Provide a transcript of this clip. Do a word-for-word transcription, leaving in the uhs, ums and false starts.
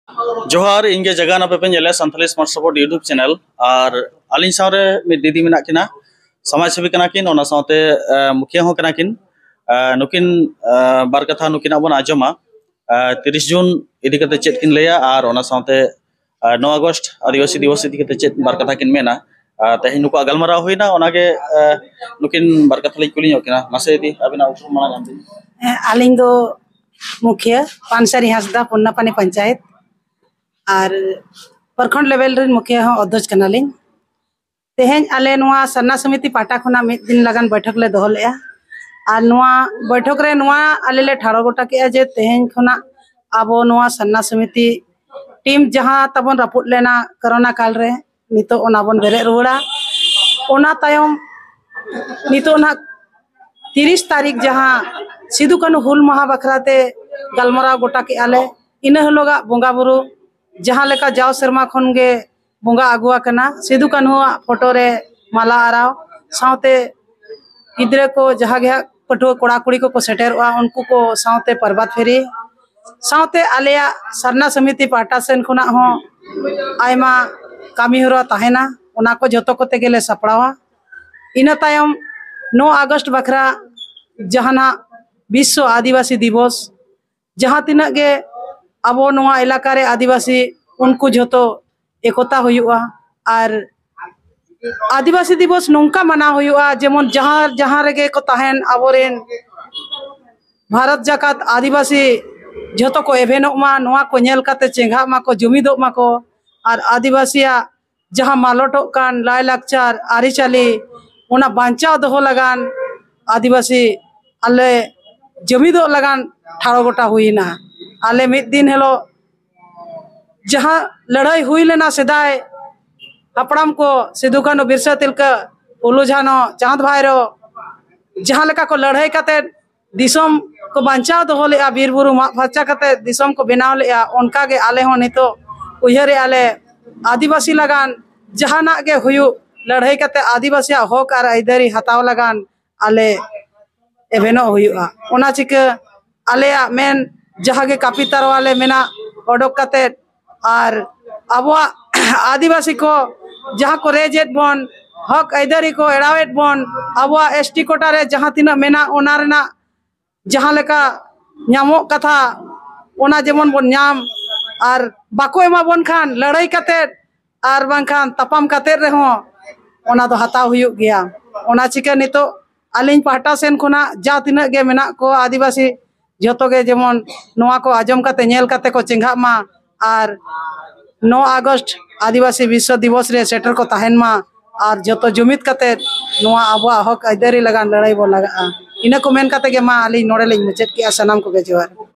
ᱡᱚᱦᱟᱨ, ᱤᱧ ᱜᱮ ᱡᱟᱜᱟᱱ ᱟᱯᱮ ᱯᱮ ᱧᱮᱞᱮᱫ Santali smart support YouTube channel. ᱟᱨ ᱟᱹᱞᱤᱧ ᱥᱟᱶᱨᱮ ᱢᱤᱫ ᱫᱤᱫᱤ ᱢᱮᱱᱟᱜ ᱠᱤᱱᱟ, ᱥᱚᱢᱟᱡᱽ ᱥᱮᱵᱤ ᱠᱟᱱᱟ ᱠᱤᱱ, ᱚᱱᱟ ᱥᱟᱶᱛᱮ ᱟᱸ, ᱢᱩᱠᱷᱤᱭᱟᱹ ᱦᱚᱸ ᱠᱟᱱᱟ ᱠᱤᱱ᱾ ᱟᱸ, ᱱᱩᱠᱤᱱ ᱟᱸ, ᱵᱟᱨ ᱠᱟᱛᱷᱟ ᱱᱩᱠᱤᱱᱟᱜ ᱵᱚᱱ ᱟᱸᱡᱚᱢᱟ᱾ ᱟᱸ, ᱛᱤᱨᱤᱥ ᱡᱩᱱ ᱤᱫᱤ ᱠᱟᱛᱮ ᱪᱮᱫ ᱠᱤᱱ ᱞᱟᱹᱭᱟ ᱟᱨ ᱚᱱᱟ ᱥᱟᱶᱛᱮ ᱟᱸ, ᱱᱚᱣᱟ ᱟᱜᱚᱥᱴ ᱟᱹᱫᱤᱵᱟᱹᱥᱤ ᱫᱤᱵᱚᱥ ᱤᱫᱤ ᱠᱟᱛᱮ ᱪᱮᱫ ᱵᱟᱨ ᱠᱟᱛᱷᱟ ᱠᱤᱱ ᱢᱮᱱᱟ? ᱟᱸ, ᱛᱮᱦᱮᱧ ᱱᱩᱠᱩᱣᱟᱜ ᱜᱟᱞᱢᱟᱨᱟᱣ ᱦᱩᱭᱱᱟ, ᱚᱱᱟᱜᱮ ᱟᱸ, ᱱᱩᱠᱤᱱ ᱵᱟᱨ ᱠᱟᱛᱷᱟ ᱞᱤᱧ ᱠᱩᱞᱤ ᱧᱚᱜ ᱠᱤᱱᱟ᱾ ᱢᱟᱥᱮ ᱫᱤ, ᱟᱹᱵᱤᱱᱟᱜ ᱩᱯᱨᱩᱢ ᱢᱟᱲᱟᱝ ᱮᱢ ᱵᱤᱱ᱾ ᱦᱮᱸ, ᱟᱹᱞᱤᱧ ᱫᱚ ᱢᱩᱠᱷᱤᱭᱟᱹ ᱯᱟᱱᱥᱟᱨᱤ ᱦᱟᱸᱥᱫᱟ, ᱯᱩᱱᱱᱟᱯᱟᱱᱤ ᱯᱚᱧᱪᱟᱭᱮᱛ, ᱟᱨ ᱯᱨᱚᱠᱷᱚᱸᱰ ᱞᱮᱵᱮᱞ ᱨᱮᱱ ᱢᱩᱠᱷᱤᱭᱟᱹ ᱦᱚᱸ ᱚᱫᱷᱚᱡᱽ ᱠᱟᱱᱟᱞᱤᱧ᱾ ᱛᱮᱦᱮᱧ ᱟᱞᱮ ᱱᱚᱣᱟ ᱥᱟᱨᱱᱟ ᱥᱚᱢᱤᱛᱤ ᱯᱟᱦᱴᱟ ᱠᱷᱚᱱᱟᱜ ᱢᱤᱫ ᱫᱤᱱ ᱞᱟᱜᱟᱱ ᱵᱳᱭᱴᱷᱚᱠ ᱞᱮ ᱫᱚᱦᱚ ᱞᱮᱫᱼᱟ᱾ ᱟᱨ ᱱᱚᱣᱟ ᱵᱳᱭᱴᱷᱚᱠ ᱨᱮ ᱱᱚᱣᱟ ᱟᱞᱮ ᱞᱮ ᱴᱷᱟᱲᱚ ᱜᱚᱴᱟ ᱠᱮᱫᱼᱟ ᱡᱮ ᱛᱮᱦᱮᱧ ᱠᱷᱚᱱᱟᱜ ᱟᱵᱚ ᱱᱚᱣᱟ ᱥᱟᱨᱱᱟ ᱥᱚᱢᱤᱛᱤ ᱴᱤᱢ ᱡᱟᱦᱟᱸ ᱛᱟᱵᱚᱱ ᱨᱟᱹᱯᱩᱫ ᱞᱮᱱᱟ ᱠᱳᱨᱳᱱᱟ ᱠᱟᱞ ᱨᱮ, ᱱᱤᱛᱚᱜ ᱚᱱᱟ ᱵᱚᱱ ᱵᱮᱨᱮᱫ ᱨᱩᱣᱟᱹᱲᱟ᱾ ᱚᱱᱟ ᱛᱟᱭᱚᱢ ᱱᱤᱛᱚᱜ ᱱᱟᱦᱟᱜ ᱛᱤᱨᱤᱥ ᱛᱟᱹᱨᱤᱠᱷ ᱡᱟᱦᱟᱸ ᱥᱤᱫᱩ ᱠᱟᱹᱱᱦᱩ ᱦᱩᱞ ᱢᱟᱦᱟ ᱵᱟᱠᱷᱨᱟ ᱛᱮ ᱜᱟᱞᱢᱟᱨᱟᱣ ᱜᱚᱴᱟ ᱠᱮᱫᱼᱟ ᱞᱮ, ᱤᱱᱟᱹ ᱦᱤᱞᱳᱜᱟᱜ ᱵᱚᱸᱜᱟ ᱵᱩᱨᱩ ᱡᱟᱦᱟᱸ ᱞᱮᱠᱟ ᱡᱟᱣ ᱥᱮᱨᱢᱟ ᱠᱷᱚᱱ ᱜᱮ ᱵᱚᱸᱜᱟ ᱟᱹᱜᱩ ᱟᱠᱟᱱᱟ, ᱥᱤᱫᱩ ᱠᱟᱹᱱᱦᱩᱣᱟᱜ ᱯᱷᱳᱴᱳ ᱨᱮ ᱢᱟᱞᱟ ᱟᱨᱟᱣ, ᱥᱟᱶᱛᱮ ᱜᱤᱫᱽᱨᱟᱹ ᱠᱚ ᱡᱟᱦᱟᱸ ᱜᱮ ᱦᱟᱸᱜ ᱯᱟᱹᱴᱷᱩᱣᱟᱹ ᱠᱚᱲᱟ ᱠᱩᱲᱤ ᱠᱚᱠᱚ ᱥᱮᱴᱮᱨᱚᱜᱼᱟ, ᱩᱱᱠᱩ ᱠᱚ ᱥᱟᱶᱛᱮ ᱯᱨᱚᱵᱷᱟᱛ ᱯᱷᱮᱨᱤ, ᱥᱟᱶᱛᱮ ᱟᱞᱮᱭᱟᱜ ᱥᱟᱨᱱᱟ ᱥᱚᱢᱤᱛᱤ ᱯᱟᱦᱴᱟ ᱥᱮᱱ ᱠᱷᱚᱱᱟᱜ ᱦᱚᱸ ᱟᱭᱢᱟ ᱠᱟᱹᱢᱤ ᱦᱚᱨᱟ ᱛᱟᱦᱮᱱᱟ, ᱚᱱᱟ ᱠᱚ ᱡᱷᱚᱛᱚ ᱠᱚᱛᱮ ᱜᱮᱞᱮ ᱥᱟᱯᱲᱟᱣᱟ᱾ ᱤᱱᱟᱹ ᱛᱟᱭᱚᱢ ᱱᱚ ᱟᱜᱚᱥᱴ ᱵᱟᱠᱷᱨᱟ ᱡᱟᱦᱟᱱᱟᱜ ᱵᱤᱥᱥᱚ ᱟᱹᱫᱤᱵᱟᱹᱥᱤ ᱫᱤᱵᱚᱥ, ᱡᱟᱦᱟᱸ ᱛᱤᱱᱟᱹᱜ ᱜᱮ ᱟᱵᱚ ᱱᱚᱣᱟ ᱮᱞᱟᱠᱟ ᱨᱮ ᱟᱹᱫᱤᱵᱟᱹᱥᱤ, ᱩᱱᱠᱩ ᱡᱷᱚᱛᱚ ᱮᱠᱚᱛᱟ ᱦᱩᱭᱩᱜᱼᱟ᱾ ᱟᱨ ᱟᱹᱫᱤᱵᱟᱹᱥᱤ ᱫᱤᱵᱚᱥ ᱱᱚᱝᱠᱟ ᱢᱟᱱᱟᱣ ᱦᱩᱭᱩᱜᱼᱟ, ᱡᱮᱢᱚᱱ ᱡᱟᱦᱟᱸ ᱡᱟᱦᱟᱸ ᱨᱮᱜᱮ ᱠᱚ ᱛᱟᱦᱮᱱ ᱟᱵᱚᱨᱮᱱ ᱵᱷᱟᱨᱚᱛ ᱡᱟᱠᱟᱛ ᱟᱹᱫᱤᱵᱟᱹᱥᱤ ᱡᱷᱚᱛᱚ ᱠᱚ ᱮᱵᱷᱮᱱᱚᱜ ᱢᱟ, ᱱᱚᱣᱟ ᱠᱚ ᱧᱮᱞ ᱠᱟᱛᱮ ᱪᱮᱸᱜᱷᱟᱜ ᱢᱟᱠᱚ, ᱡᱩᱢᱤᱫᱚᱜ ᱢᱟᱠᱚ᱾ ᱟᱨ ᱟᱹᱫᱤᱵᱟᱹᱥᱤᱭᱟᱜ ᱡᱟᱦᱟᱸ ᱢᱟᱞᱚᱴᱚᱜ ᱠᱟᱱ ᱞᱟᱭᱼᱞᱟᱠᱪᱟᱨ, ᱟᱹᱨᱤᱪᱟᱹᱞᱤ, ᱚᱱᱟ ᱵᱟᱧᱪᱟᱣ ᱫᱚᱦᱚ ᱞᱟᱜᱟᱱ ᱟᱹᱫᱤᱵᱟᱹᱥᱤ ᱟᱞᱮ ᱡᱩᱢᱤᱫᱚᱜ ᱞᱟᱜᱟᱱ ᱴᱷᱟᱲᱚ ᱜᱚᱴᱟ ᱦᱩᱭᱮᱱᱟ᱾ ᱟᱞᱮ ᱢᱤᱫ ᱫᱤᱱ ᱦᱤᱞᱳᱜ ᱡᱟᱦᱟᱸ ᱞᱟᱹᱲᱦᱟᱹᱭ ᱦᱩᱭ ᱞᱮᱱᱟ ᱥᱮᱫᱟᱭ ᱦᱟᱯᱲᱟᱢ ᱠᱚ, ᱥᱤᱫᱩ ᱠᱟᱹᱱᱦᱩ, ᱵᱤᱨᱥᱟᱹ ᱛᱤᱞᱠᱟᱹ, ᱯᱷᱩᱞᱳ ᱡᱷᱟᱱᱚ, ᱪᱟᱸᱫᱽ ᱵᱷᱟᱭᱨᱳ, ᱡᱟᱦᱟᱸ ᱞᱮᱠᱟ ᱠᱚ ᱞᱟᱹᱲᱦᱟᱹᱭ ᱠᱟᱛᱮᱫ ᱫᱤᱥᱚᱢ ᱠᱚ ᱵᱟᱧᱪᱟᱣ ᱫᱚᱦᱚ ᱞᱮᱫᱼᱟ, ᱵᱤᱨ ᱵᱩᱨᱩ ᱢᱟᱜ ᱯᱷᱟᱨᱪᱟ ᱠᱟᱛᱮᱫ ᱫᱤᱥᱚᱢ ᱠᱚ ᱵᱮᱱᱟᱣ ᱞᱮᱫᱼᱟ, ᱚᱱᱠᱟ ᱜᱮ ᱟᱞᱮ ᱦᱚᱸ ᱱᱤᱛᱚᱜ ᱩᱭᱦᱟᱹᱨᱮᱫᱼᱟ ᱞᱮ, ᱟᱹᱫᱤᱵᱟᱹᱥᱤ ᱞᱟᱜᱟᱱ ᱡᱟᱦᱟᱱᱟᱜ ᱜᱮ ᱦᱩᱭᱩᱜ, ᱞᱟᱹᱲᱦᱟᱹᱭ ᱠᱟᱛᱮᱫ ᱟᱹᱫᱤᱵᱟᱹᱥᱤᱭᱟᱜ ᱦᱚᱠ ᱟᱨ ᱟᱹᱭᱫᱟᱹᱨᱤ ᱦᱟᱛᱟᱣ ᱞᱟᱜᱟᱱ ᱟᱞᱮ ᱮᱵᱷᱮᱱᱚᱜ ᱦᱩᱭᱩᱜᱼᱟ᱾ ᱚᱱᱟ ᱪᱤᱠᱟᱹ ᱟᱞᱮᱭᱟᱜ ᱢᱮᱱ ᱡᱟᱦᱟᱸ ᱜᱮ ᱠᱟᱹᱯᱤ ᱛᱟᱨᱣᱟ ᱞᱮ ᱢᱮᱱᱟᱜ, ᱚᱰᱚᱠ ᱠᱟᱛᱮ ᱟᱨ ᱟᱵᱚᱣᱟᱜ ᱟᱹᱫᱤᱵᱟᱹᱥᱤ ᱠᱚ ᱡᱟᱦᱟᱸ ᱠᱚ ᱨᱮᱡᱮᱫ ᱵᱚᱱ, ᱦᱚᱠ ᱟᱹᱭᱫᱟᱹᱨᱤ ᱠᱚ ᱮᱲᱟᱣᱮᱫ ᱵᱚᱱ, ᱟᱵᱚᱣᱟᱜ ᱮᱥ ᱴᱤ ᱠᱳᱴᱟ ᱨᱮ ᱡᱟᱦᱟᱸ ᱛᱤᱱᱟᱹᱜ ᱢᱮᱱᱟᱜ ᱚᱱᱟ ᱨᱮᱱᱟᱜ ᱡᱟᱦᱟᱸ ᱞᱮᱠᱟ ᱧᱟᱢᱚᱜ ᱠᱟᱛᱷᱟ ᱚᱱᱟ ᱡᱮᱢᱚᱱ ᱵᱚᱱ ᱧᱟᱢ, ᱟᱨ ᱵᱟᱠᱚ ᱮᱢᱟ ᱵᱚᱱ ᱠᱷᱟᱱ ᱞᱟᱹᱲᱦᱟᱹᱭ ᱠᱟᱛᱮ ᱟᱨ ᱵᱟᱝᱠᱷᱟᱱ ᱛᱟᱯᱟᱢ ᱠᱟᱛᱮ ᱨᱮᱦᱚᱸ ᱚᱱᱟ ᱫᱚ ᱦᱟᱛᱟᱣ ᱦᱩᱭᱩᱜ ᱜᱮᱭᱟ᱾ ᱚᱱᱟ ᱪᱤᱠᱟᱹ ᱱᱤᱛᱚᱜ ᱟᱹᱞᱤᱧ ᱯᱟᱦᱴᱟ ᱥᱮᱱ ᱠᱷᱚᱱᱟᱜ ᱡᱟᱦᱟᱸ ᱛᱤᱱᱟᱹᱜ ᱜᱮ ᱢᱮᱱᱟᱜ ᱠᱚ ᱟᱹᱫᱤᱵᱟᱹᱥᱤ ᱡᱷᱚᱛᱚ ᱜᱮ ᱡᱮᱢᱚᱱ ᱱᱚᱣᱟ ᱠᱚ ᱟᱸᱡᱚᱢ ᱠᱟᱛᱮ ᱧᱮᱞ ᱠᱟᱛᱮ ᱠᱚ ᱪᱮᱸᱜᱷᱟᱜ ᱢᱟ ᱟᱨ ᱱᱚ ᱟᱜᱚᱥᱴ ᱟᱹᱫᱤᱵᱟᱹᱥᱤ ᱵᱤᱥᱥᱚ ᱫᱤᱵᱚᱥ ᱨᱮ ᱥᱮᱴᱮᱨ ᱠᱚ ᱛᱟᱦᱮᱱ ᱢᱟ ᱟᱨ ᱡᱷᱚᱛᱚ ᱡᱩᱢᱤᱫ ᱠᱟᱛᱮ ᱱᱚᱣᱟ ᱟᱵᱚᱣᱟᱜ ᱦᱚᱠ ᱟᱹᱭᱫᱟᱹᱨᱤ ᱞᱟᱹᱜᱤᱫ ᱞᱟᱹᱲᱦᱟᱹᱭ ᱵᱚᱱ ᱞᱟᱜᱟᱜᱼᱟ᱾ ᱤᱱᱟᱹ ᱠᱚ ᱢᱮᱱ ᱠᱟᱛᱮ ᱜᱮ ᱢᱟ ᱟᱹᱞᱤᱧ ᱱᱚᱰᱮ ᱞᱤᱧ ᱢᱩᱪᱟᱹᱫ ᱠᱮᱜᱼᱟ᱾ ᱥᱟᱱᱟᱢ ᱠᱚᱜᱮ ᱡᱚᱦᱟᱨ᱾